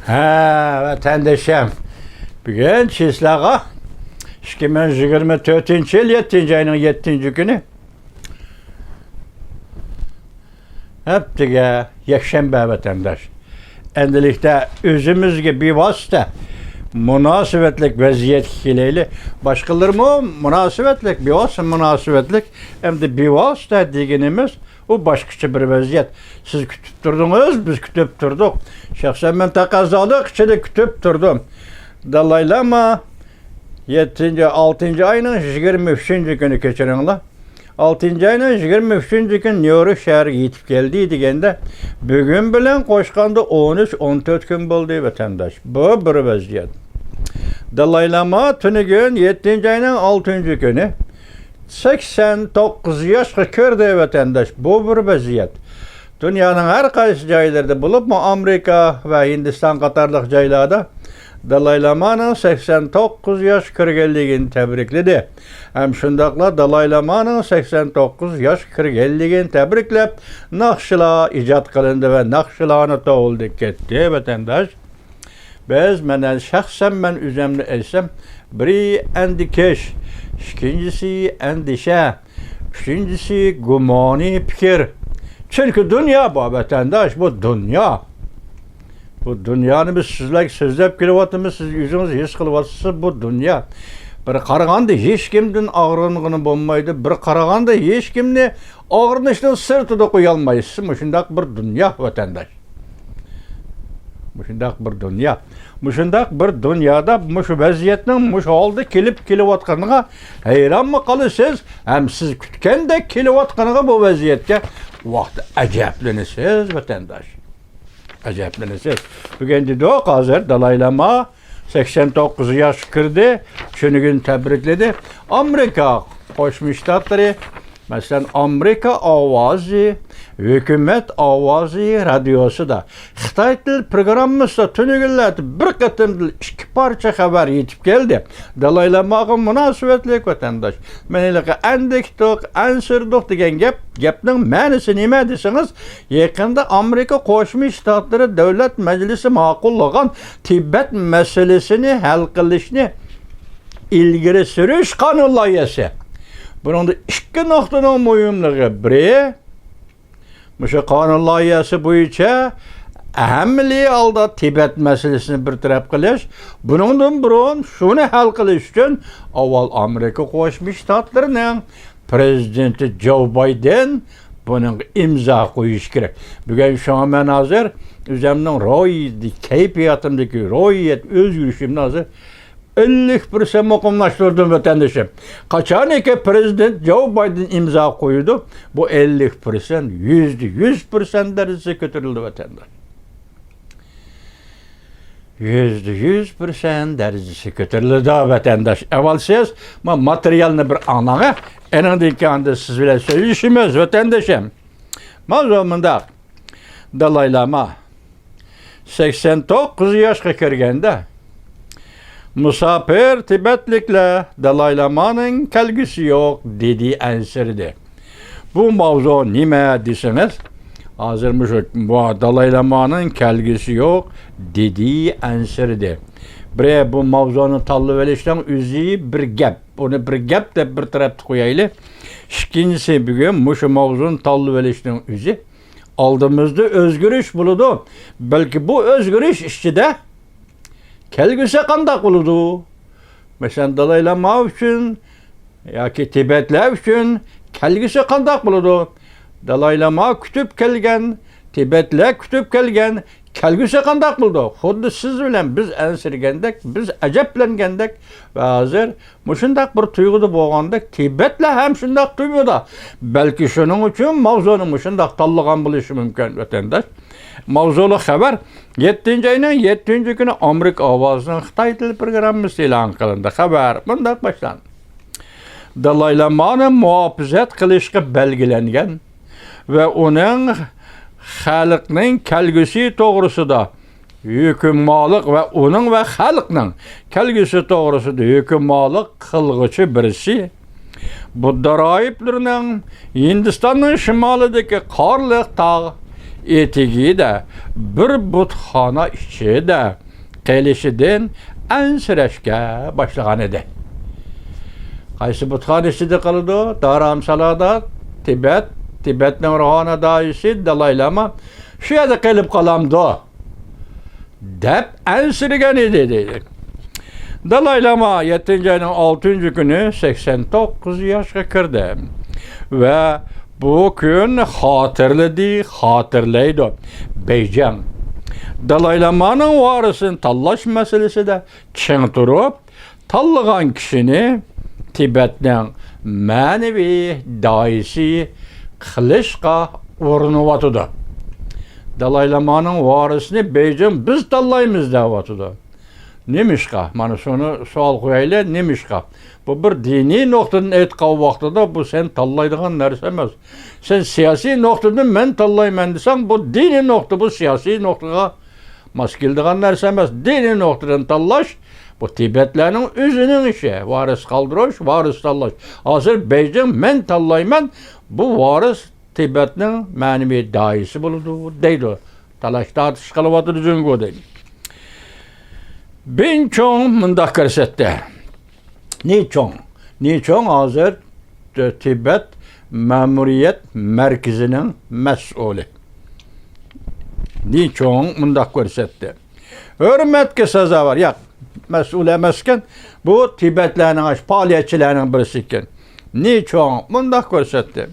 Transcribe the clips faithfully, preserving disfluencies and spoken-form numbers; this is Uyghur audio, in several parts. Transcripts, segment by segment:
ھە، ۋەتەندىشىم، بۈگۈن چىسلاغا ئىككى مىڭ يىگىرمە تۆتىنچى يىل يەتتىنچى ئاينىڭ يەتتىنچى كۈنى. ھەپتىگە يەكشەنبە، ۋەتەنداش. ئەمدىلىكتە ئۆزىمىزگە بىۋاسىتە مۇناسىۋەتلىك ۋەزىيەتكە كېلەيلى. باشقىلىرىمۇ مۇناسىۋەتلىك، بىۋاسىتە مۇناسىۋەتلىك. ئەمدى بىۋاسىتە دېگىنىمىز، ئۇ باشقىچە بىر ۋەزىيەت. سىز كۈتۈپ تۇردىڭىز، بىز كۈتۈپ تۇردۇق. شەخسەن مەن تەقەززالىق ئىچىدە كۈتۈپ تۇردۇم. دالاي لاما يەتتىنچى، ئالتىنچى ئاينىڭ يىگىرمە ئۈچىنچى كۈنى، كەچۈرۈڭلار. ئالتىنچى ئاينىڭ يىگىرمە ئۈچىنچى كۈنى نيۇ يورك شەھىرىگە يېتىپ كەلدى دېگەندە، بۈگۈن بىلەن قوشقاندا ئون ئۈچ، ئون تۆت كۈن بولدى، ۋەتەنداش. بۇ بىر ۋەزىيەت. دالاي لاما تۈنۈگۈن يەتتىنچى ئاينىڭ ئالتىنچى كۈنى سەكسەن توققۇز ياشقا كىردى، ۋەتەنداش. بۇ بىر ۋەزىيەت. دۇنيانىڭ ھەر قايسى جايلىرىدا، بولۇپمۇ ئامېرىكا ۋە ھىندىستان قاتارلىق جايلاردا دالاي لامانىڭ سەكسەن توققۇز ياشقا كىرگەنلىكىنى تەبرىكلىدى. ھەم شۇنداقلا دالاي لامانىڭ سەكسەن توققۇز ياشقا كىرگەنلىكىنى تەبرىكلەپ، ناخشىلار ئىجاد قىلىندى ۋە ناخشىلارنى توۋلىدى كەتتى، ۋەتەنداش. بىز، مەن شەخسەن مەن ئۆزۈمنى ئېيتسام، بىرى ئەندىكىش، ئىككىنچىسى ئەندىشە، ئۈچىنچىسى گۇمانىي پىكىر. چۈنكى دۇنيا بار، ۋەتەنداش، بۇ دۇنيا. بۇ دۇنيانى بىز سىزلەرگە سۆزلەپ كېلىۋاتىمىز، سىز ئۆزىڭىز ھېس قىلىۋاتىسىز، بۇ دۇنيا. بىر قارىغاندا ھېچكىمدىن ئاغرىنغىلى بولمايدۇ، بىر قارىغاندا ھېچكىمنى ئاغرىنىشنىڭ سىرتىدا قويالمايسىز. مۇشۇنداق بىر دۇنيا، ۋەتەنداش. مۇشۇنداق بىر دۇنيا. مۇشۇنداق بىر دۇنيادا مۇشۇ ۋەزىيەتنىڭ مۇشۇ ھالدا كېلىپ كېلىۋاتقىنىغا ھەيرانمۇ قالىسىز، ھەم سىز كۈتكەندەك كېلىۋاتقىنىغا، بۇ ۋەزىيەتكە، ۋاقىت ئەجەبلىنىسىز، ۋەتەنداش. ئەجەبلىنىسىز. بۈگۈن دېدۇق، ھازىر دالاي لاما سەكسەن توققۇز ياشقا كىردى، شۇنىڭ كۈنىنى تەبرىكلىدى. ئامېرىكا قوشما شتاتلىرى، مەسىلەن، ئامېرىكا ئاۋازى، ھۆكۈمەت ئاۋازى رادىيوسىدا، خىتاي تىل پروگراممىسىدا تۈنۈگۈنلەردە بىر قېتىمدىلا ئىككى پارچە خەۋەر يېتىپ كەلدى. دالاي لاماغا مۇناسىۋەتلىك، ۋەتەنداش. مەن ھېلىقى ئەندىكتۇق، ئەنسىرىدۇق دېگەن گەپ، گەپنىڭ مەنىسى نېمە دېسىڭىز، يېقىندا ئامېرىكا قوشما شتاتلىرى دۆلەت مەجلىسى ماقۇللىغان تىبەت مەسىلىسىنى ھەل قىلىشنى ئىلگىرى سۈرۈش قانۇن لايىھەسى. بۇنىڭدا ئىككى نۇقتىنىڭ مۇھىملىقى، بىرى، مۇشۇ قانۇن لايىھەسى بويىچە ئەمەلىي ھالدا تىبەت مەسىلىسىنى بىر تەرەپ قىلىش، بۇنىڭدىن بۇرۇن شۇنى ھەل قىلىش ئۈچۈن ئاۋۋال ئامېرىكا قوشما شتاتلىرىنىڭ پرېزىدېنتى جو بايدېن بۇنىڭغا ئىمزا قويۇشى كېرەك. بۈگۈن شۇڭا مەن ھازىر ئۆزۈمنىڭ روھىي كەيپىياتىمدىكى روھىيەت ئۆزگىرىشىمنى ھازىر ئەللىك پىرسەنت مۇقىملاشتۇردۇم، ۋەتەندىشىم. قاچانكى پرېزىدېنت جو بايدېن ئىمزا قويىدۇ، بۇ ئەللىك پىرسەنت، يۈزدە يۈز پىرسەنت دەرىجىسىگە كۆتۈرۈلدى، ۋەتەنداش. يۈزدە يۈز پىرسەنت دەرىجىسىگە كۆتۈرۈلىدۇ، ۋەتەنداش. ئەۋۋال سىز ما-، ماتېرىيالنى بىر ئاڭلاڭ، ھە؟ ئېنىڭدىن كېيىن ئاندىن سىز بىلەن سۆزلىشىمىز، ۋەتەندىشىم. ماۋزۇ مۇنداق. دالاي لاما سەكسەن توققۇز ياشقا كىرگەندە، مۇساپىر تىبەتلىكلەر دالاي لامانىڭ كەلگۈسى يوق، دېدى، ئەنسىرىدى. بۇ ماۋزۇ نېمە دېسىڭىز، ھازىر مۇشۇ، بۇ دالاي لامانىڭ كەلگۈسى يوق، دېدى، ئەنسىرىدى. بىرى، بۇ ماۋزۇنى تاللىۋېلىشنىڭ ئۆزى بىر گەپ. بۇنى بىر گەپ دەپ بىر تەرەپتە قويايلى. ئىككىنچىسى، بۈگۈن مۇشۇ ماۋزۇنى تاللىۋېلىشنىڭ ئۆزى ئالدىمىزدا ئۆزگىرىش بولىدۇ. بەلكى بۇ ئۆزگىرىش ئىچىدە كەلگۈسى قانداق بولىدۇ؟ مەسىلەن، دالاي لاما ئۈچۈن ياكى تىبەتلەر ئۈچۈن كەلگۈسى قانداق بولىدۇ؟ دالاي لاما كۈتۈپ كەلگەن، تىبەتلەر كۈتۈپ كەلگەن كەلگۈسى قانداق بولىدۇ؟ خۇددى سىز بىلەن بىز ئەنسىرىگەندەك، بىز ئەجەبلەنگەندەك ۋە ھازىر مۇشۇنداق بىر تۇيغۇدا بولغاندەك، تىبەتلەر ھەم شۇنداق تۇيغۇدا. بەلكى شۇنىڭ ئۈچۈن ماۋزۇنى مۇشۇنداق تاللىغان بولۇشى مۇمكىن، ۋەتەنداش. ماۋزۇلۇق خەۋەر يەتتىنچى ئاينىڭ يەتتىنچى كۈنى ئامېرىكا ئاۋازىنىڭ خىتاي تىل پروگراممىسى ئېلان قىلىندى. خەۋەر مۇنداق باشلاندى. دالاي لامانى مۇھاپىزەت قىلىشقا بەلگىلەنگەن ۋە ئۇنىڭ خەلقنىڭ كەلگۈسى توغرىسىدا ھۆكۈمالىق ۋە ئۇنىڭ ۋە خەلقنىڭ كەلگۈسى توغرىسىدا ھۆكۈمالىق قىلغۇچى بىرسى، بۇددا راھىبلىرىنىڭ ھىندىستاننىڭ شىمالىدىكى قارلىق تاغ ئېتىكىدە بىر بۇتخانا ئىچىدە قېلىشىدىن ئەنسىرەشكە باشلىغان ئىدى. قايسى بۇتخانا ئىچىدە قالىدۇ؟ دارامسالادا تىبەت، تىبەتنىڭ روھانىي داھىيسى دالاي لاما شۇ يەردە قېلىپ قالامدۇ دەپ ئەنسىرىگەن ئىدى، دەيدۇ. دالاي لاما يەتتىنچى ئاينىڭ ئالتىنچى كۈنى سەكسەن توققۇز ياشقا كىردى ۋە بۇ كۈن خاتىرىلىدى، خاتىرىلەيدۇ. بېيجىڭ دالاي لامانىڭ ۋارىسىنى تاللاش مەسىلىسىدە چىڭ تۇرۇپ، تاللىغان كىشىنى تىبەتنىڭ مەنىۋى داھىيسى قىلىشقا ئۇرۇنۇۋاتىدۇ. دالاي لامانىڭ ۋارىسىنى بېيجىڭ بىز تاللايمىز دەۋاتىدۇ. نېمىشقا؟ مانا شۇنى سوئال قويايلى، نېمىشقا؟ بۇ بىر دىنىي نۇقتىدىن ئېيتقان ۋاقتىدا بۇ سەن تاللايدىغان نەرسە ئەمەس. سەن سىياسىي نۇقتىدىن مەن تاللايمەن دېسەڭ، بۇ دىنىي نۇقتا، بۇ سىياسىي نۇقتىغا ماس كېلىدىغان نەرسە ئەمەس. دىنىي نۇقتىدىن تاللاش، بۇ تىبەتلەرنىڭ ئۆزىنىڭ ئىشى. ۋارىس قالدۇرۇش، ۋارىس تاللاش. ھازىر بېيجىڭ مەن تاللايمەن، بۇ ۋارىس تىبەتنىڭ مەنىۋى داھىيسى بولىدۇ، دەيدۇ. تالاش تارتىش قىلىۋاتىدۇ جۇڭگو، دەيدۇ. بىن چوڭ مۇنداق كۆرسەتتى. نى چوڭ. نى چوڭ ھازىر تىبەت مەمۇرىيەت مەركىزىنىڭ مەسئۇلى. نى چوڭ مۇنداق كۆرسەتتى. ھۆرمەتكە سازاۋەر، ياق، مەسئۇل ئەمەسكەن. بۇ تىبەتلەرنىڭ، پائالىيەتچىلەرنىڭ بىرسى ئىكەن. نى چوڭ مۇنداق كۆرسەتتى.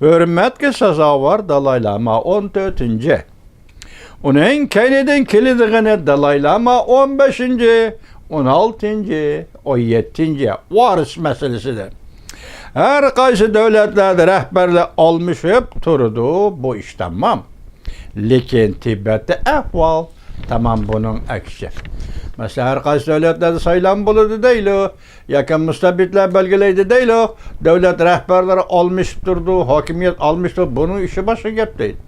ھۆرمەتكە سازاۋەر دالاي لاما ئون تۆتىنچى. ئۇنىڭ كەينىدىن كېلىدىغىنى دالاي لاما ئون بەشىنچى، ئون ئالتىنچى، ئون يەتتىنچى ۋارىس مەسىلىسىدە. ھەر قايسى دۆلەتلەردە رەھبەرلەر ئالمىشىپ تۇرىدۇ، بۇ ئىش تامام. لېكىن تىبەتتە ئەھۋال تامام بۇنىڭ ئەكسىچە. مەسىلەن، ھەر قايسى دۆلەتلەردە سايلام بولىدۇ دەيلى. ياكى مۇستەبىتلەر بەلگىلەيدۇ دەيلۇق، دۆلەت رەھبەرلىرى ئالمىشىپ تۇرىدۇ، ھاكىمىيەت ئالمىشىپ تۇرىدۇ، بۇنىڭ ئىشى باشقا گەپ دەيدۇ.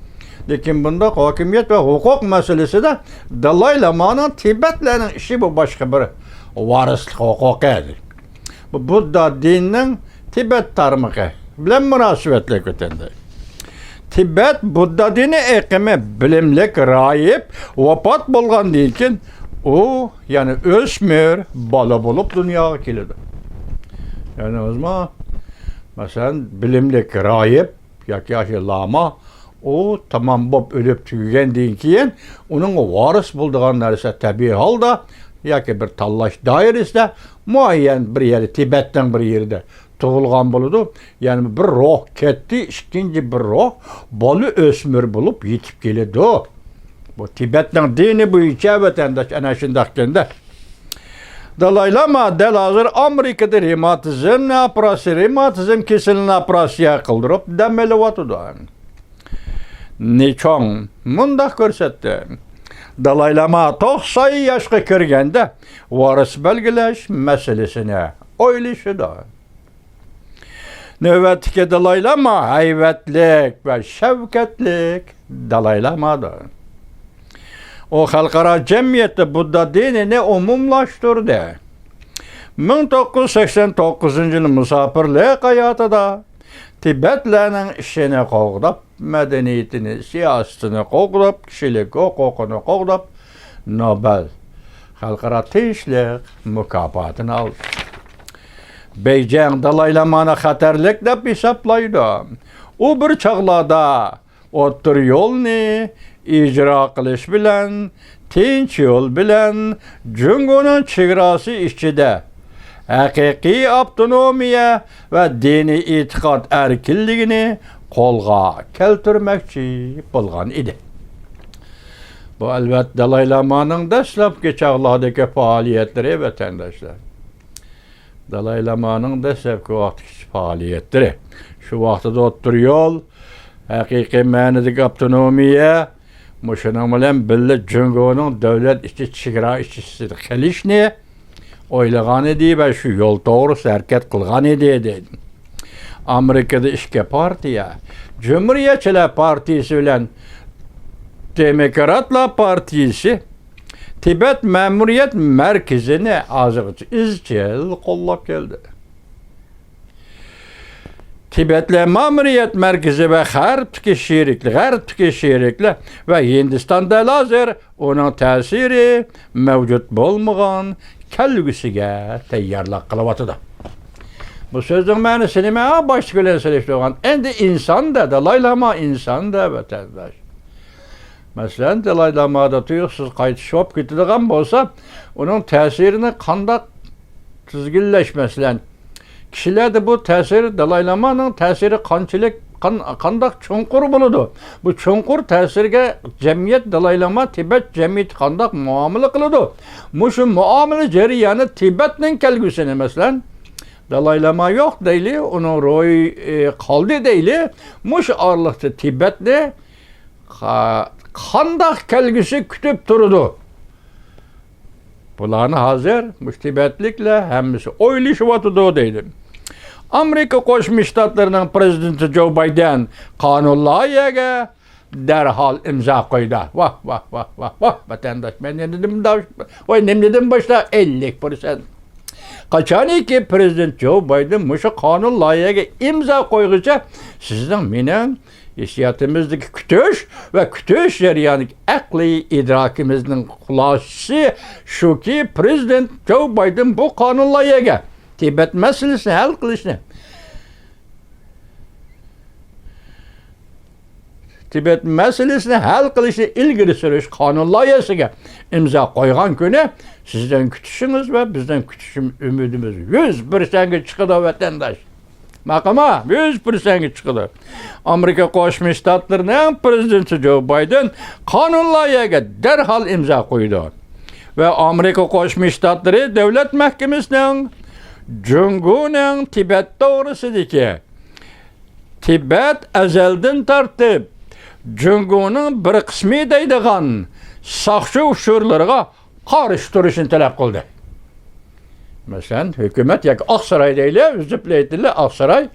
لېكىن بۇنداق ھاكىمىيەت ۋە ھوقۇق مەسىلىسىدە دالاي لامانىڭ تىبەتلەرنىڭ ئىشى، بۇ باشقا بىر ۋارىسلىق ھوقۇقى. بۇ بۇددا دىنىنىڭ تىبەت تارمىقى بىلەن مۇناسىۋەتلىك ئۆتەندى. تىبەت بۇددا دىنى ئېقىمى بىلىملىك راھىب ۋاپات بولغاندىن كېيىن، ئۇ يەنە ئۆسمۈر بالا بولۇپ دۇنياغا كېلىدۇ. يەنى ئۆزىمۇ، مەسىلەن، بىلىملىك راھىب ياكى ياخشى لاما، ئۇ تامام بولۇپ ئۆلۈپ تۈگىگەندىن كېيىن، ئۇنىڭغا ۋارىس بولىدىغان نەرسە تەبىئىي ھالدا ياكى بىر تاللاش دائىرىسىدە مۇئەييەن بىر يەر، تىبەتنىڭ بىر يېرىدە تۇغۇلغان بولىدۇ. يەنى بىر روھ كەتتى، ئىككىنچى بىر روھ بالا ئۆسمۈر بولۇپ يېتىپ كېلىدۇ. بۇ تىبەتنىڭ دىنى بويىچە، ۋەتەنداش، ئەنە شۇنداق ئىكەندە. دالاي لاما دەل ھازىر ئامېرىكىدا رېماتىزمنى ئاپېراتسىيە، رېماتىزم كېسىلىنى ئاپېراتسىيە قىلدۇرۇپ دەم ئېلىۋاتىدۇ. نى چوڭ مۇنداق كۆرسەتتى. دالاي لاما توقسان ياشقا كىرگەندە ۋارىس بەلگىلەش مەسىلىسىنى ئويلىشىدۇ. نۆۋەتتىكى دالاي لاما ھەيۋەتلىك ۋە شەۋكەتلىك دالاي لامادۇر. ئۇ خەلقئارا جەمئىيەتتە بۇددا دىنىنى ئومۇملاشتۇردى. مىڭ توققۇز يۈز سەكسەن توققۇزىنچى يىل مۇساپىرلىق ھاياتىدا تىبەتلەرنىڭ ئىشىنى قوغداپ، مەدەنىيىتىنى، سىياسىتىنى قوغداپ، كىشىلىك ھوقۇقىنى قوغداپ، نوبېل خەلقئارا تىنچلىق مۇكاپاتىنى ئالدى. بېيجىڭ دالاي لامانى خەتەرلىك دەپ ھېسابلايدۇ. ئۇ بىر چاغلاردا ئوتتۇرا يولنى ئىجرا قىلىش بىلەن، تىنچ يول بىلەن جۇڭگونىڭ چېگراسى ئىچىدە ھەقىقىي ئاپتونومىيە ۋە دىنىي ئېتىقاد ئەركىنلىكىنى قولغا كەلتۈرمەكچى بولغان ئىدى. بۇ، ئەلۋەتتە، دالاي لامانىڭ دەسلەپكى چاغلاردىكى پائالىيەتلىرى، ۋەتەنداشلار. دالاي لامانىڭ دەسلەپكى ۋاقىتتىكى پائالىيەتلىرى. شۇ ۋاقىتتا ئوتتۇرا يول، ھەقىقىي مەنىدىكى ئاپتونومىيە، مۇشۇنىڭ بىلەن بىللە جۇڭگونىڭ دۆلەت ئىچى، چېگرا ئىچىسىدە قېلىشنى ئويلىغان ئىدى ۋە شۇ يول توغرىسىدا ھەرىكەت قىلغان ئىدى، دەيدۇ. ئامېرىكىدا ئىككى پارتىيە، جۇمھۇرىيەتچىلەر پارتىيىسى بىلەن دېموكراتلار پارتىيىسى تىبەت مەمۇرىيەت مەركىزىنى ھازىرغىچە ئىزچىل قوللاپ كەلدى. تىبەتلەر مەمۇرىيەت مەركىزى ۋە غەربتىكى شېرىكلەر، غەربتىكى شېرىكلەر ۋە ھىندىستان دەل ھازىر ئۇنىڭ تەسىرى مەۋجۇت بولمىغان كەلگۈسىگە تەييارلىق قىلىۋاتىدۇ. بۇ سۆزنىڭ مەنىسى نېمە؟ باشتىكى بىلەن سېلىشتۇرغان. ئەمدى ئىنسان-دە، دالاي لاما ئىنسان-دە، ۋەتەنداش. مەسىلەن، دالاي لامادا تۇيۇقسىز قايتىش بولۇپ كېتىدىغان بولسا، ئۇنىڭ تەسىرىنى قانداق تىزگىنلەش، مەسىلەن، كىشىلەردە بۇ تەسىر، دالاي لامانىڭ تەسىرى قانچىلىك، قان-، قانداق چوڭقۇر بولىدۇ؟ بۇ چوڭقۇر تەسىرگە جەمئىيەت، دالاي لاما، تىبەت جەمئىيىتى قانداق مۇئامىلە قىلىدۇ؟ مۇشۇ مۇئامىلە جەريانى تىبەتنىڭ كەلگۈسىنى، مەسىلەن، دالاي لاما يوق دەيلى، ئۇنىڭ روھى، ئى، قالدى دەيلى، مۇشۇ ئارىلىقتا تىبەتنى قا-، قانداق كەلگۈسى كۈتۈپ تۇرىدۇ؟ بۇلارنى ھازىر مۇشۇ تىبەتلىكلەر ھەممىسى ئويلىشىۋاتىدۇ دەيدۇ. ئامېرىكا قوشما شتاتلىرىنىڭ پرېزىدېنتى جو بايدېن قانۇن لايىھەگە دەرھال ئىمزا قويدى. ۋاھ، ۋاھ، ۋاھ، ۋاھ، ۋاھ، ۋەتەنداش، مەن نېمە دېدىم، ۋاي، نېمە دېدىم باشتا؟ ئەللىك پىرسەنت. قاچانكى پرېزىدېنت جو بايدېن مۇشۇ قانۇن لايىھەگە ئىمزا قويغۇچە، سىزنىڭ، مېنىڭ ھېسسىياتىمىزدىكى كۈتۈش ۋە كۈتۈش جەريانىدىكى ئەقلىي ئىدراكىمىزنىڭ خۇلاسىسى شۇكى، پرېزىدېنت جو بايدېن بۇ قانۇن لايىھەگە تىبەت مەسىلىسىنى ھەل قىلىشنى، تىبەت مەسىلىسىنى ھەل قىلىشنى ئىلگىرى سۈرۈش قانۇن لايىھەسىگە ئىمزا قويغان كۈنى سىزدىن كۈتۈشىڭىز ۋە بىزدىن كۈتۈشىم ئۈمىدىمىز يۈز پىرسەنتكە چىقىدۇ، ۋەتەنداش. ماقۇلما؟ يۈز پىرسەنتكە چىقىدۇ. ئامېرىكا قوشما شتاتلىرىنىڭ پرېزىدېنتى جو بايدېن قانۇن لايىھەگە دەرھال ئىمزا قويىدۇ. ۋە ئامېرىكا قوشما شتاتلىرى دۆلەت مەھكىمىسىنىڭ جۇڭگونىڭ تىبەت توغرىسىدىكى، تىبەت ئەزەلدىن تارتىپ جۇڭگونىڭ بىر قىسمى دەيدىغان ساقچى ئۇچۇرلىرىغا قارشى تۇرۇشنى تەلەپ قىلدى. مەسىلەن، ھۆكۈمەت ياكى ئاقساراي دەيلى، ئۆزى بىلەيتىلى ئاقساراي،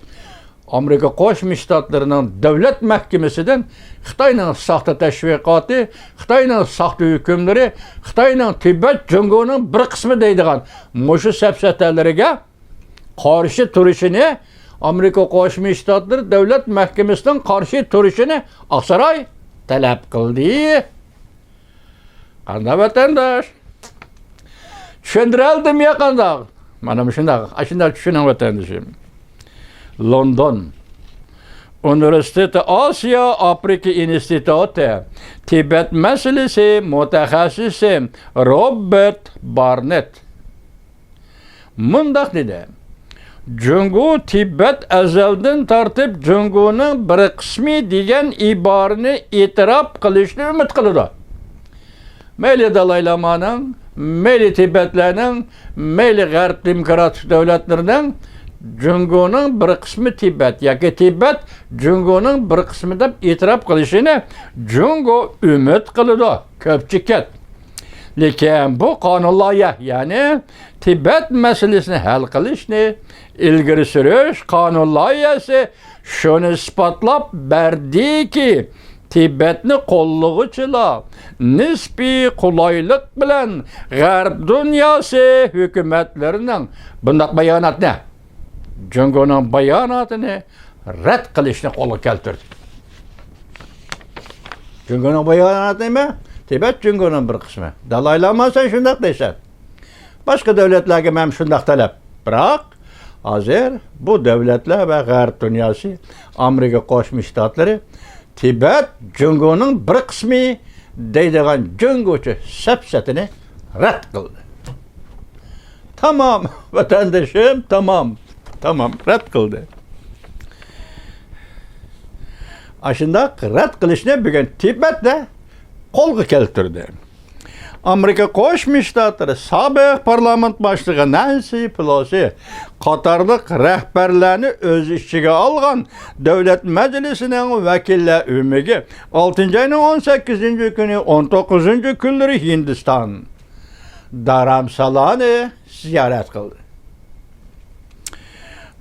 ئامېرىكا قوشما شتاتلىرىنىڭ دۆلەت مەھكىمىسىدىن خىتاينىڭ ساختا تەشۋىقاتى، خىتاينىڭ ساختا ھۆكۈملىرى، خىتاينىڭ تىبەت جۇڭگونىڭ بىر قىسمى دەيدىغان مۇشۇ سەپسەتەلىرىگە قارشى تۇرۇشىنى، ئامېرىكا قوشما شتاتلىرى دۆلەت مەھكىمىسىنىڭ قارشى تۇرۇشىنى ئاقساراي تەلەپ قىلدى. قانداق، ۋەتەنداش؟ چۈشەندۈرەلدىم يا قانداق؟ مانا مۇشۇنداق، ئاشۇنداق چۈشىنىڭ، ۋەتەندىشىم. لوندون ئۇنىۋېرسىتېتى ئاسىيا ئافرىكا ئىنستىتۇتى تىبەت مەسىلىسى مۇتەخەسسىسى روبېرت بارنېت مۇنداق دېدى: جۇڭگو تىبەت ئەزەلدىن تارتىپ جۇڭگونىڭ بىر قىسمى دېگەن ئىبارىنى ئېتىراپ قىلىشنى ئۈمىد قىلىدۇ. مەيلى دالاي لامانىڭ، مەيلى تىبەتلەرنىڭ، مەيلى غەرب دېموكراتىك دۆلەتلىرىنىڭ جۇڭگونىڭ بىر قىسمى تىبەت ياكى تىبەت جۇڭگونىڭ بىر قىسمى دەپ ئېتىراپ قىلىشىنى جۇڭگو ئۈمىد قىلىدۇ. كۆپچىكەت. لېكىن بۇ قانۇن لايىھە، يەنى تىبەت مەسىلىسىنى ھەل قىلىشنى ئىلگىرى سۈرۈش قانۇن لايىھەسى شۇنى ئىسپاتلاپ بەردىكى، تىبەتنى قوللىغۇچىلار نىسپىي قولايلىق بىلەن غەرب دۇنياسى ھۆكۈمەتلىرىنىڭ بۇنداق باياناتنى، جۇڭگونىڭ باياناتىنى رەت قىلىشنى قولغا كەلتۈردى. جۇڭگونىڭ باياناتى نېمە؟ تىبەت جۇڭگونىڭ بىر قىسمى. دالاي لاما، سەن شۇنداق دەيسەن. باشقا دۆلەتلەرگە مەن شۇنداق تەلەپ. بىراق، ھازىر بۇ دۆلەتلەر ۋە غەرب دۇنياسى، ئامېرىكا قوشما شتاتلىرى تىبەت جۇڭگونىڭ بىر قىسمى دەيدىغان جۇڭگوچە سەپسەتىنى رەت قىلدى. تامام، ۋەتەندىشىم، تامام. تامام، رەت قىلدى. ئاشۇنداق رەت قىلىشنى بۈگۈن تىبەتتە قولغا كەلتۈردى. ئامېرىكا قوشما شتاتلىرى سابىق پارلامېنت باشلىقى نەنسى پېلوسى قاتارلىق رەھبەرلەرنى ئۆز ئىچىگە ئالغان دۆلەت مەجلىسىنىڭ ۋەكىللەر ئۆمىكى ئالتىنچى ئاينىڭ ئون سەككىزىنچى كۈنى، ئون توققۇزىنچى كۈنلىرى ھىندىستان دارامسالانى زىيارەت قىلدى.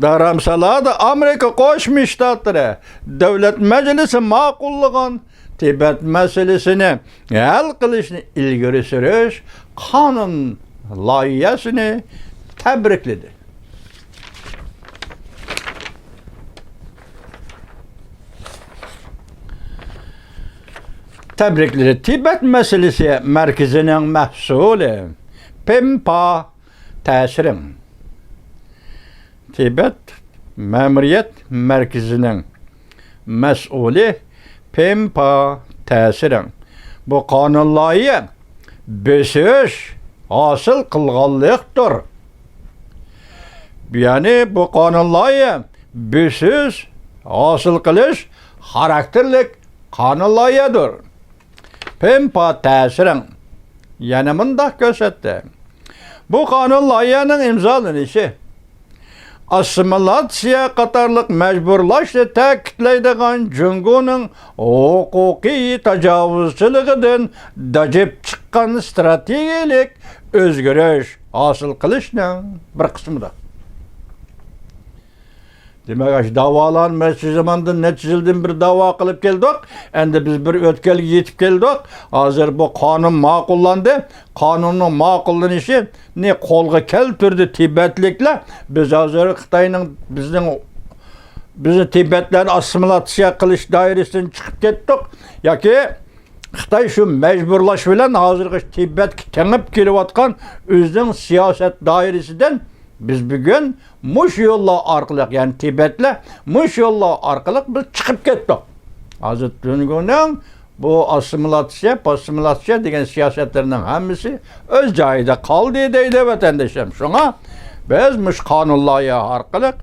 دارامسالادا ئامېرىكا قوشما شتاتلىرى دۆلەت مەجلىسى ماقۇللىغان تىبەت مەسىلىسىنى ھەل قىلىشنى ئىلگىرى سۈرۈش قانۇن لايىھەسىنى تەبرىكلىدى. تەبرىكلىدى. تىبەت مەسىلىسى مەركىزىنىڭ مەسئۇلى پېنپا تەسىرىڭ، تىبەت مەمۇرىيەت مەركىزىنىڭ مەسئۇلى پېنپا تەسىرىڭ بۇ قانۇن لايىھە بۆسۈش ھاسىل قىلغانلىقتۇر. يەنى بۇ قانۇن لايىھە بۆسۈش ھاسىل قىلىش خاراكتېرلىك قانۇن لايىھەدۇر. پېنپا تەسىرىڭ يەنە مۇنداق كۆرسەتتى. بۇ قانۇن لايىھەنىڭ ئىمزالىنىشى ئاسسىمىلاتسىيە قاتارلىق مەجبۇرلاشنى تەكىتلەيدىغان جۇڭگونىڭ ھوقۇقىي تاجاۋۇزچىلىقىدىن داجىپ چىققان ئىستراتېگىيەلىك ئۆزگىرىش ھاسىل قىلىشنىڭ بىر قىسمىدۇر. دېمەك، ئاشۇ داۋالارنى نەچچە زاماندىن، نەچچە يىلدىن بېرى داۋا قىلىپ كەلدۇق. ئەمدى بىز بىر ئۆتكەلگە يېتىپ كەلدۇق. ھازىر بۇ قانۇن ماقۇللاندى. قانۇننىڭ ماقۇللىنىشىنى قولغا كەلتۈردى تىبەتلىكلەر. بىز ھازىر خىتاينىڭ، بىزنىڭ، بىزنى تىبەتلەرنى ئاسسىمىلاتسىيە قىلىش دائىرىسىدىن چىقىپ كەتتۇق. ياكى خىتاي شۇ مەجبۇرلاش بىلەن ھازىرغىچە تىبەتكە تېڭىپ كېلىۋاتقان ئۆزىنىڭ سىياسەت دائىرىسىدىن بىز بۈگۈن مۇشۇ يوللار ئارقىلىق، يەنى تىبەتلەر مۇشۇ يوللار ئارقىلىق بىز چىقىپ كەتتۇق. ھازىر جۇڭگونىڭ بۇ ئاسسىمىلاتسىيە، پاسسىمىلاتسىيە دېگەن سىياسەتلىرىنىڭ ھەممىسى ئۆز جايىدا قالدى دەيدۇ ۋەتەندىشىم. شۇڭا بىز مۇشۇ قانۇن لايىھە ئارقىلىق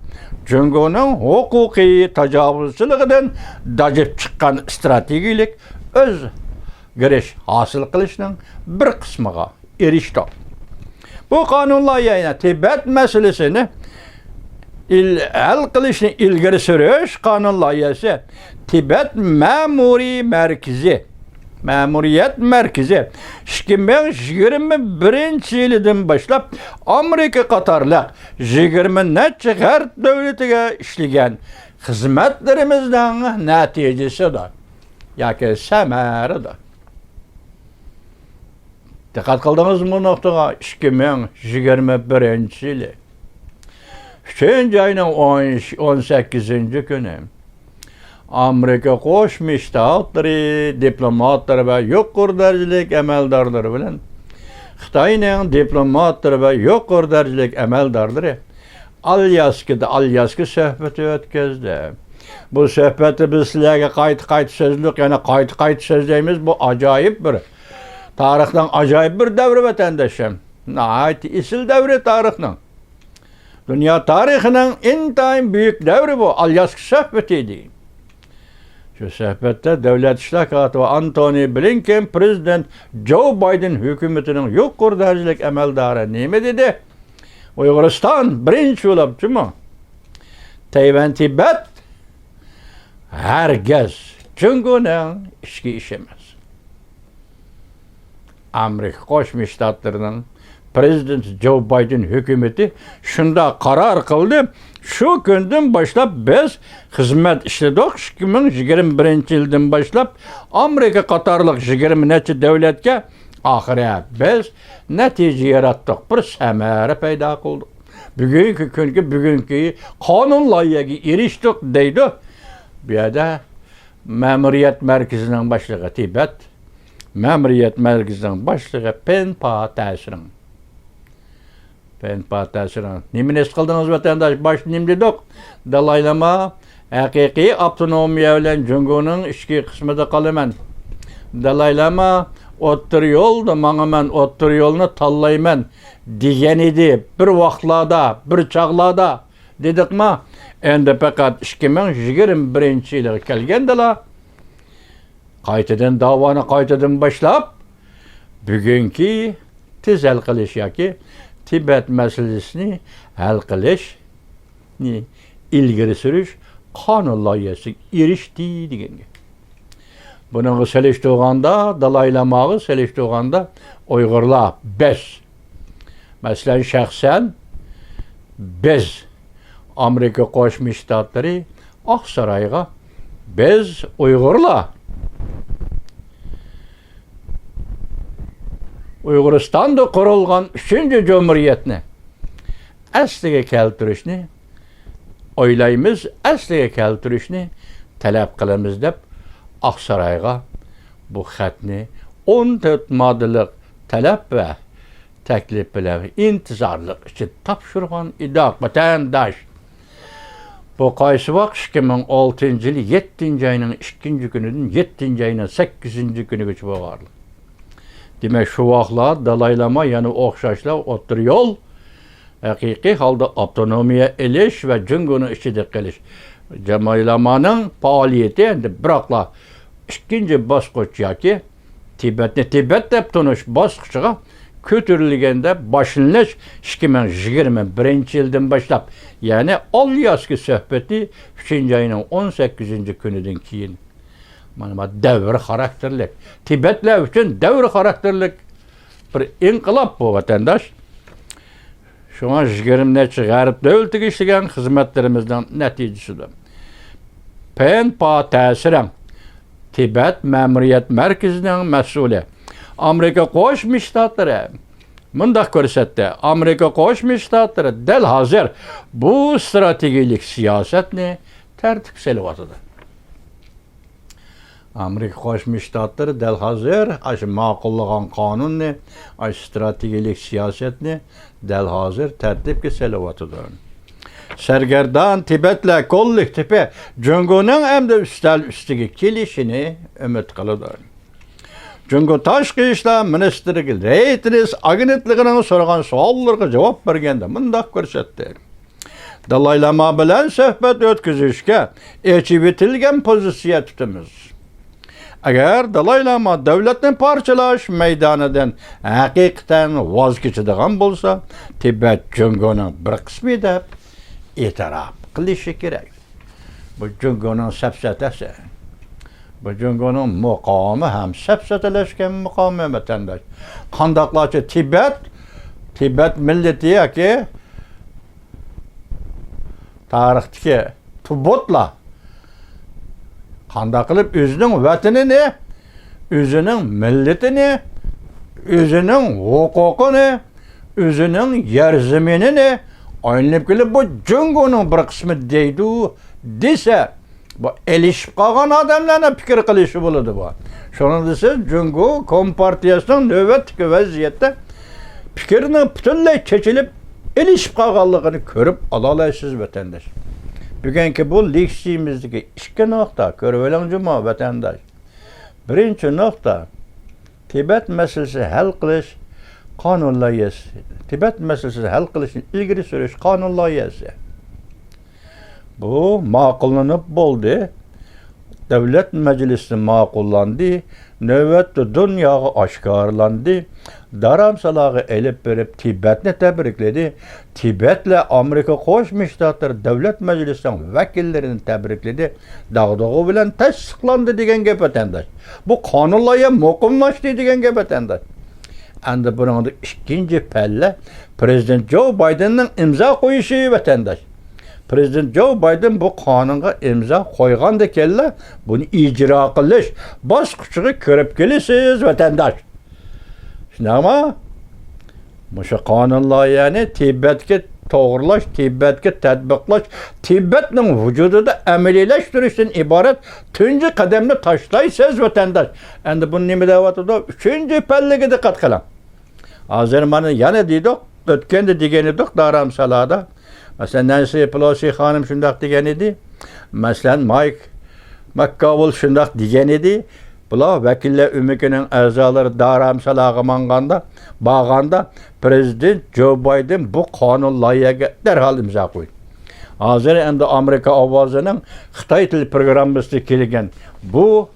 جۇڭگونىڭ ھوقۇقىي تاجاۋۇزچىلىقىدىن داجىپ چىققان ئىستراتېگىيەلىك ئۆزگىرىش ھاسىل قىلىشنىڭ بىر قىسمىغا ئېرىشتۇق. بۇ قانۇن لايىھە تىبەت مەسىلىسىنى ئىل-، ھەل قىلىشنى ئىلگىرى سۈرۈش قانۇن لايىھەسى تىبەت مەمۇرىي مەركىزى، مەمۇرىيەت مەركىزى ئىككى مىڭ يىگىرمە بىرىنچى يىلىدىن باشلاپ ئامېرىكا قاتارلىق يىگىرمە نەچچە غەرب دۆلىتىگە ئىشلىگەن خىزمەتلىرىمىزنىڭ نەتىجىسىدۇر ياكى سەمەرىدۇر. دىققەت قىلدىڭىزمۇ نۇقتىغا؟ ئىككى مىڭ يىگىرمە بىرىنچى يىلى ئۈچىنچى ئاينىڭ ئون، ئون سەككىزىنچى كۈنى ئامېرىكا قوشما شتاتلىرى دىپلوماتلىرى ۋە يۇقىرى دەرىجىلىك ئەمەلدارلىرى بىلەن خىتاينىڭ دىپلوماتلىرى ۋە يۇقىرى دەرىجىلىك ئەمەلدارلىرى ئالياسكىدا ئالياسكا سۆھبىتى ئۆتكۈزدى. بۇ سۆھبەتتە بىز سىلەرگە قايتا-قايتا سۆزلىدۇق، يەنە قايتا-قايتا سۆزلەيمىز. بۇ ئاجايىپ بىر، تارىخنىڭ ئاجايىپ بىر دەۋرى، ۋەتەنداشلىرىم. ناھايىتى ئېسىل دەۋرى تارىخنىڭ. دۇنيا تارىخىنىڭ ئىنتايىن بۈيۈك دەۋرى بۇ، ئالياسكا سۆھبىتى دېگەن. شۇ سۆھبەتتە دۆلەت ئىشلار كاتىپى ئانتونى بلىنكېن پىرېزىدېنت جو بايدېن ھۆكۈمىتىنىڭ يۇقىرى دەرىجىلىك ئەمەلدارى نېمە دېدى؟ ئۇيغۇرىستان بىرىنچى بولۇپ جۇمۇ، تەيۋەن، تىبەت ھەرگىز جۇڭگونىڭ ئىچكى ئىشى ئەمەس. ئامېرىكا قوشما شتاتلىرىنىڭ پىرېزىدېنتى جو بايدېن ھۆكۈمىتى شۇنداق قارار قىلدى. شۇ كۈندىن باشلاپ بىز خىزمەت ئىشلىدۇق. ئىككى مىڭ يىگىرمە بىرىنچى يىلدىن باشلاپ ئامېرىكا قاتارلىق يىگىرمە نەچچە دۆلەتكە ئاخىرى بىز نەتىجە ياراتتۇق، بىر سەمەرە پەيدا قىلدۇق. بۈگۈنكى كۈنگە، بۈگۈنكى قانۇن لايىھەگە ئېرىشتۇق دەيدۇ. بۇ يەردە مەمۇرىيەت مەركىزىنىڭ باشلىقى تىبەت، مەمۇرىيەت مەركىزىنىڭ باشلىقى پېنپا تەسىرىڭ. پېنپا تەسىرىڭ. نېمىنى ھېس قىلدىڭىز، ۋەتەنداش؟ باشتا نېمە دېدۇق؟ دالاي لاما ھەقىقىي ئاپتونومىيە بىلەن جۇڭگونىڭ ئىچكى قىسمىدا قالىمەن. دالاي لاما ئوتتۇرا يولدا ماڭىمەن، ئوتتۇرا يولنى تاللايمەن دېگەن ئىدى. بىر ۋاقىتلاردا، بىر چاغلاردا دېدۇقما؟ ئەمدى پەقەت ئىككى مىڭ يىگىرمە بىرىنچى يىلىغا كەلگەندىلا، قايتىدىن داۋانى قايتىدىن باشلاپ، بۈگۈنكى تېز ھەل قىلىش ياكى تىبەت مەسىلىسىنى ھەل قىلىشنى ئىلگىرى سۈرۈش قانۇن لايىھەسىگە ئېرىشتى دېگەن گەپ. بۇنىڭغا سېلىشتۇرغاندا، دالاي لاماغا سېلىشتۇرغاندا ئۇيغۇرلار بىز، مەسىلەن، شەخسەن بىز، ئامېرىكا قوشما شتاتلىرى ئاقسارايغا بىز ئۇيغۇرلار ئۇيغۇرىستاندا قۇرۇلغان ئۈچىنچى جۇمھۇرىيەتنى ئەسلىگە كەلتۈرۈشنى ئويلايمىز، ئەسلىگە كەلتۈرۈشنى تەلەپ قىلىمىز دەپ ئاقسارايغا بۇ خەتنى ئون تۆت ماددىلىق تەلەپ ۋە تەكلىپ بىلەن ئىنتىزارلىق ئىچىدە تاپشۇرغان ئىدۇق، ۋەتەنداش. بۇ قايسى ۋاق؟ ئىككى مىڭ ئالتىنچى يىل يەتتىنچى ئاينىڭ ئىككىنچى كۈنىدىن يەتتىنچى ئاينىڭ سەككىزىنچى كۈنىگىچە بولغان. دېمەك، شۇ ۋاقىتلار دالاي لاما يەنە ئوخشاشلا ئوتتۇرا يول، ھەقىقىي ھالدا ئاپتونومىيە ئېلىش ۋە جۇڭگونىڭ ئىچىدە قېلىش. دالاي لامانىڭ پائالىيىتى ئەمدى بىراقلا ئىككىنچى باسقۇچ ياكى تىبەتنى تىبەت دەپ تونۇش باسقۇچىغا كۆتۈرۈلگەندە باشلىنىش ئىككى مىڭ يىگىرمە بىرىنچى يىلدىن باشلاپ، يەنى ئالياسكا سۆھبىتى ئۈچىنچى ئاينىڭ ئون سەككىزىنچى كۈنىدىن كېيىن. مانا، مانا دەۋر خاراكتېرلىك، تىبەتلەر ئۈچۈن دەۋر خاراكتېرلىك بىر ئىنقىلاب بۇ، ۋەتەنداش. شۇڭا يىگىرمە نەچچە غەرب دۆلىتىگە ئىشلىگەن خىزمەتلىرىمىزنىڭ نەتىجىسىدۇر. پېن پا تەسىرەڭ، تىبەت مەمۇرىيەت مەركىزىنىڭ مەسئۇلى، ئامېرىكا قوشما شتاتلىرى مۇنداق كۆرسەتتى: ئامېرىكا قوشما شتاتلىرى دەل ھازىر بۇ ئىستراتېگىيەلىك سىياسەتنى تەرتىپكە سېلىۋاتىدۇ. ئامېرىكا قوشما شتاتلىرى دەل ھازىر ئاشۇ ماقۇللىغان قانۇننى، ئاشۇ ئىستراتېگىيەلىك سىياسەتنى دەل ھازىر تەرتىپكە سېلىۋاتىدۇ. سەرگەردان تىبەتلەر كوللېكتىپى جۇڭگونىڭ ئەمدى ئۈستەل ئۈستىگە كېلىشىنى ئۈمىد قىلىدۇ. جۇڭگو تاشقى ئىشلار مىنىستىرلىكى رېيتېرس ئاگېنتلىقىنىڭ سورىغان سوئاللىرىغا جاۋاب بەرگەندە مۇنداق كۆرسەتتى: دالاي لاما بىلەن سۆھبەت ئۆتكۈزۈشكە ئېچىۋېتىلگەن پوزىتسىيە تۇتىمىز. ئەگەر دالاي لاما دۆلەتنى پارچىلاش مەيدانىدىن ھەقىقەتەن ۋاز كېچىدىغان بولسا، تىبەت جۇڭگونىڭ بىر قىسمى دەپ ئېتىراپ قىلىشى كېرەك. بۇ جۇڭگونىڭ سەپسەتىسى. بۇ جۇڭگونىڭ مۇقامى ھەم سەپسەتىلەشكەن مۇقامى، ۋەتەنداش. قانداقلارچە تىبەت، تىبەت مىللىتى ياكى تارىختىكى تۇبۇتلار قانداق قىلىپ ئۆزىنىڭ ۋەتىنىنى، ئۆزىنىڭ مىللىتىنى، ئۆزىنىڭ ھوقۇقىنى، ئۆزىنىڭ يەر زېمىنىنى ئايلىنىپ كېلىپ، بۇ جۇڭگونىڭ بىر قىسمى دەيدۇ دېسە، بۇ ئېلىشىپ قالغان ئادەملەرنىڭ پىكىر قىلىشى بولىدۇ بۇ. شۇنىڭدا سىز جۇڭگو كومپارتىيەسىنىڭ نۆۋەتتىكى ۋەزىيەتتە پىكرىنىڭ پۈتۈنلەي چېچىلىپ، ئېلىشىپ قالغانلىقىنى كۆرۈپ ئالالايسىز، ۋەتەنداش. بۈگۈنكى بۇ لېكسىيىمىزدىكى ئىككى نۇقتا، كۆرۈۋېلىڭ جۇمۇ، ۋەتەنداش. بىرىنچى نۇقتا، تىبەت مەسىلىسى ھەل قىلىش قانۇن لايىھەسى، تىبەت مەسىلىسىنى ھەل قىلىشنى ئىلگىرى سۈرۈش قانۇن لايىھەسى. بۇ ماقۇللىنىپ بولدى. دۆلەت مەجلىسىدە ماقۇللاندى. نۆۋەتتە دۇنياغا ئاشكارىلاندى. دارامسالاغا ئېلىپ بېرىپ تىبەتنى تەبرىكلىدى. تىبەتلەر ئامېرىكا قوشما شتاتلىرى دۆلەت مەجلىسىنىڭ ۋەكىللىرىنى تەبرىكلىدى. داغدۇغا بىلەن تەستىقلاندى دېگەن گەپ، ۋەتەنداش. بۇ قانۇن لايىھە مۇقىملاشتى دېگەن گەپ، ۋەتەنداش. ئەمدى بۇنىڭدا ئىككىنچى پەللە پىرېزىدېنت جو بايدېننىڭ ئىمزا قويۇشى، ۋەتەنداش. پىرېزىدېنت جو بايدېن بۇ قانۇنغا ئىمزا قويغاندىكىنلا، بۇنى ئىجرا قىلىش باسقۇچىغا كىرىپ كېلىسىز، ۋەتەنداش. شۇنداقمۇ؟ مۇشۇ قانۇن لايىھەنى تىبەتكە توغرىلاش، تىبەتكە تەتبىقلاش، تىبەتنىڭ ۋۇجۇدىدا ئەمەلىيلەشتۈرۈشتىن ئىبارەت تۇنجى قەدەمنى تاشلايسىز، ۋەتەنداش. ئەمدى بۇ نېمە دەۋاتىدۇ؟ ئۈچىنچى پەللىگە دىققەت قىلىڭ. ھازىر مانا يەنە دېدۇق، ئۆتكەندە دېگەن ئىدۇق دارامسالادا. مەسىلەن، نەنسى پېلوسى خانىم شۇنداق دېگەن ئىدى. مەسىلەن، مايك ماككاۋېل شۇنداق دېگەن ئىدى. بۇلار ۋەكىللەر ئۆمىكىنىڭ ئەزالىرى دارامسالاغا ماڭغاندا، بارغاندا، پىرېزىدېنت جو بايدېن بۇ قانۇن لايىھەگە دەرھال ئىمزا قويدى. ھازىر ئەمدى ئامېرىكا ئاۋازىنىڭ خىتاي تىل پروگراممىسىدا كېلگەن بۇ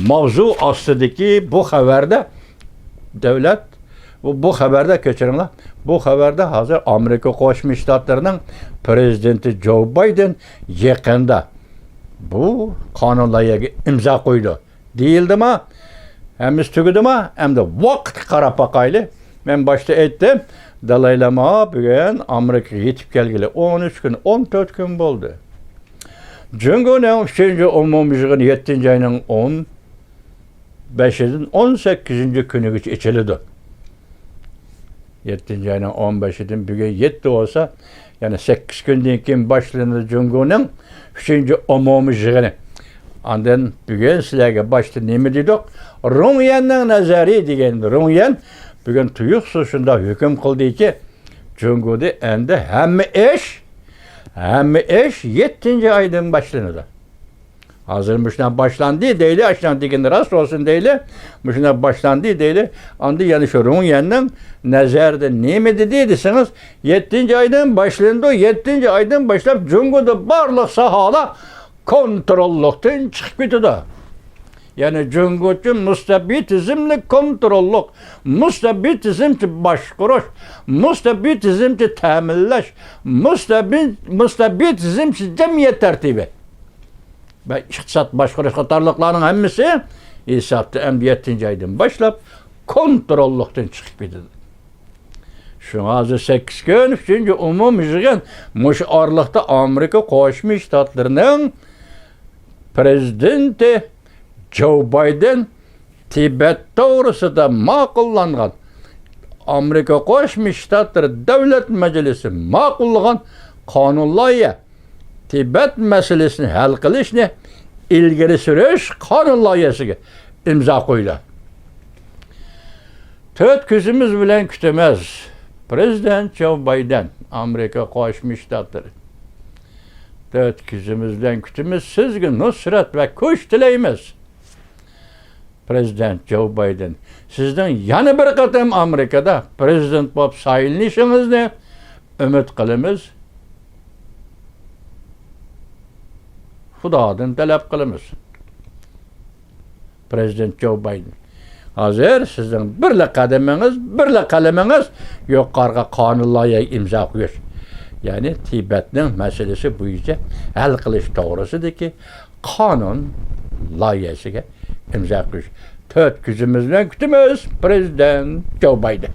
ماۋزۇ ئاستىدىكى بۇ خەۋەردە دۆلەت، بۇ، بۇ خەۋەردە، كەچۈرۈڭلار، بۇ خەۋەردە ھازىر ئامېرىكا قوشما شتاتلىرىنىڭ پىرېزىدېنتى جو بايدېن يېقىندا بۇ قانۇن لايىھەگە ئىمزا قويدى دېيىلدىما؟ ھەممىسى تۈگىدىما؟ ئەمدى ۋاقىتقا قاراپ باقايلى. مەن باشتا ئېيتتىم، دالاي لاما بۈگۈن ئامېرىكىغا يېتىپ كەلگىلى ئون ئۈچ كۈن، ئون تۆت كۈن بولدى. جۇڭگونىڭ ئۈچىنچى ئومۇمىي يىغىنى يەتتىنچى ئاينىڭ ئون بەشىدىن ئون سەككىزىنچى كۈنىگىچە ئېچىلىدۇ. يەتتىنچى ئاينىڭ ئون بەشىدىن بۈگۈن يەتتە بولسا، يەنە سەككىز كۈندىن كېيىن باشلىنىدۇ جۇڭگونىڭ ئۈچىنچى ئومۇمىي يىغىنى. ئاندىن بۈگۈن سىلەرگە باشتا نېمە دېدۇق؟ رۇڭيەننىڭ نەزەرى دېگەن. رۇڭيەن بۈگۈن تۇيۇقسىز شۇنداق ھۆكۈم قىلدىكى، جۇڭگودا ئەمدى ھەممە ئىش، ھەممە ئىش يەتتىنچى ئايدىن باشلىنىدۇ. ھازىر مۇشۇنداق باشلاندى دەيلى، ئاشۇنداق دېگىنى راست بولسۇن دەيلى، مۇشۇنداق باشلاندى دەيلى. ئاندىن يەنە شۇ رۇڭيەننىڭ نەزەرىدە نېمە دېدى دېسىڭىز، يەتتىنچى ئايدىن باشلىنىدۇ، يەتتىنچى ئايدىن باشلاپ جۇڭگودا بارلىق ساھەلەر كونتروللۇقتىن چىقىپ كېتىدۇ. يەنى جۇڭگوچە مۇستەبىت تىزىملىك كونتروللۇق، مۇستەبىت تىزىمچە باشقۇرۇش، مۇستەبىت تىزىمچە تەمىنلەش، مۇستەبىت، مۇستەبىت تىزىمچە جەمئىيەت تەرتىپى ۋە ئىقتىساد باشقۇرۇش قاتارلىقلارنىڭ ھەممىسى ھېسابتا ئەمدى يەتتىنچى ئايدىن باشلاپ كونتروللۇقتىن چىقىپ كېتىدۇ. شۇڭا ھازىر سەككىز كۈن ئۈچىنچى ئومۇمىي يىغىن، مۇشۇ ئارىلىقتا ئامېرىكا قوشما شتاتلىرىنىڭ پرېزىدېنتى جو بايدېن تىبەت توغرىسىدا ماقۇللانغان، ئامېرىكا قوشما شتاتلىرى دۆلەت مەجلىسى ماقۇللىغان قانۇن لايىھە، تىبەت مەسىلىسىنى ھەل قىلىشنى ئىلگىرى سۈرۈش قانۇن لايىھەسىگە ئىمزا قويدى. تۆت كۆزىمىز بىلەن كۈتىمىز. پرېزىدېنت جو بايدېن، ئامېرىكا قوشما شتاتلىرى. تۆت كۆزىمىز بىلەن كۈتىمىز، سىزگە نۇسرەت ۋە كۈچ تىلەيمىز. پرېزىدېنت جو بايدېن، سىزنىڭ يەنە بىر قېتىم ئامېرىكىدا پرېزىدېنت بولۇپ سايلىنىشىڭىزنى ئۈمىد قىلىمىز. خۇدادىن تەلەپ قىلىمىز. پرېزىدېنت جو بايدېن، ھازىر سىزنىڭ بىرلا قەدىمىڭىز، بىرلا قەلىمىڭىز يۇقىرىقى قانۇن لايىھەگە ئىمزا قويۇش، يەنى تىبەتنىڭ مەسىلىسى بويىچە ھەل قىلىش توغرىسىدىكى قانۇن لايىھەسىگە ئىمزا قويۇش. تۆت كۆزىمىز بىلەن كۈتىمىز، پرېزىدېنت جو بايدېن.